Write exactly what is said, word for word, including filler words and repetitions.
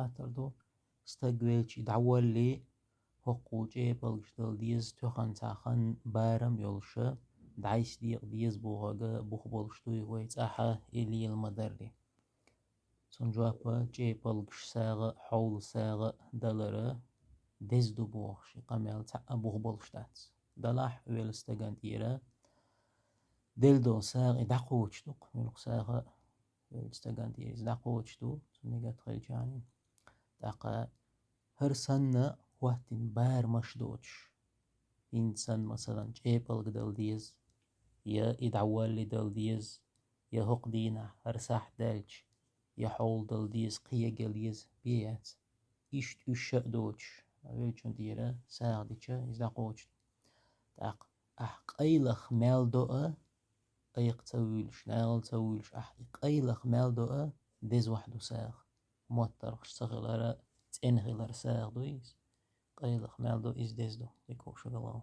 хаттар ду. Стаг велча дӀаваллале, хӀокхо чӀепалгаш дала деза, тоьхна цхьа хан барам йолуша, дӀайса декъа деза бохург бух болуш дуй вай цӀахь, и лела ма-дарра. Цунна жоп: чӀепалгаш сагӀа, хьовла сагӀа далар деза ду бохуш, и къамел цхьа а бух болуш дац. Далахь велла стагана тӀера делла долу сагӀа и дӀакхочуш ду-кх, муьлхха сагӀа а велла стагана тӀера иза дӀакхочуш ду, цунна гатахь хилчахьана. ТӀаккха хӀара санна хӀоттийна барамаш доцуш, хӀинца санна, масалан, чӀепалг дала деза, я и дӀаваллале дала деза, я хӀокху дийнахь хӀара сахьт даьлча, я хьовла дала деза, кхин яла еза, бен яц. Иштта уьш а доцуш, веллачунна тӀера сагӀа дича, иза дӀакхочуш ду. ТӀаккха ахь къайлаха мел до а, айкха ца вуьйлуш, нахала ца вуьйлуш, ахь и къайлаха мел до а, деза вахь ду сагӀа. МоттаргӀаш ца хилар а, цӀена хилар а сагӀа ду иза. Къайлаха мел до, иза деза ду, дика вовшахтоьхна.